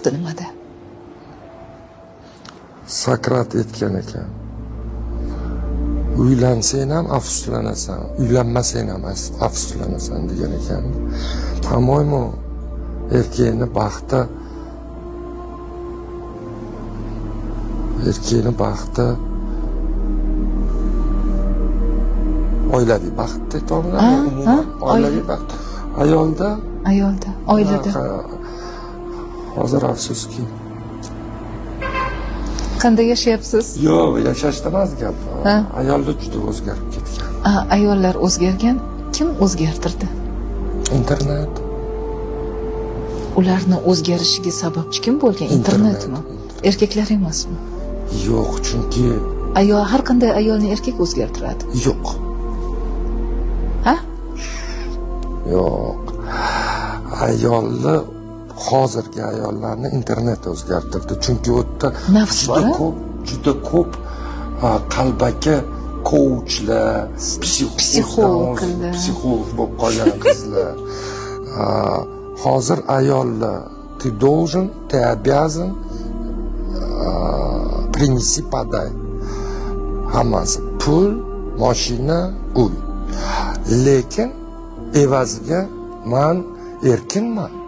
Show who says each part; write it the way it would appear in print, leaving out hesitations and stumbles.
Speaker 1: Baxti nimada?
Speaker 2: Sokrat aytgan ekan: "Uylansang ham afsuslanasan, uylanmasang ham afsuslanasan", degan ekan. По-моему, erkakni baxti oilaviy baxt aytolmayman, umuman oilaviy baxt. Ayolda
Speaker 1: Ayolda, oilada.
Speaker 2: Hozir afsuski.
Speaker 1: Qanday yashayapsiz?
Speaker 2: Yo'q, yashashda emas gap.
Speaker 1: Ha?
Speaker 2: Ayollar juda o'zgarib ketgan.
Speaker 1: Ayollar o'zgargan, kim o'zgartirdi?
Speaker 2: Internet.
Speaker 1: Ularni o'zgarishiga sababchi kim bo'lgan?
Speaker 2: Internet.
Speaker 1: Internetmi? Erkaklar emasmi?
Speaker 2: Yo'q, chunki
Speaker 1: Ayol, har qanday ayolni erkak o'zgartiradi.
Speaker 2: Yo'q.
Speaker 1: Ha?
Speaker 2: Yo'q. Ayolni, hozirgi ayollarni internet o'zgartirdi. Chunki u yerda
Speaker 1: Nafs
Speaker 2: juda
Speaker 1: bor, a?
Speaker 2: ko'p, juda ko'p qalbaki kouchlar,
Speaker 1: Psixologlar.
Speaker 2: Psixolog bo'lib qolgan qizlar. Hozir ayollar: ты должен, ты обязан, принеси, подай. Hammasi pul, moshina, uy. Lekin evaziga man erkinman.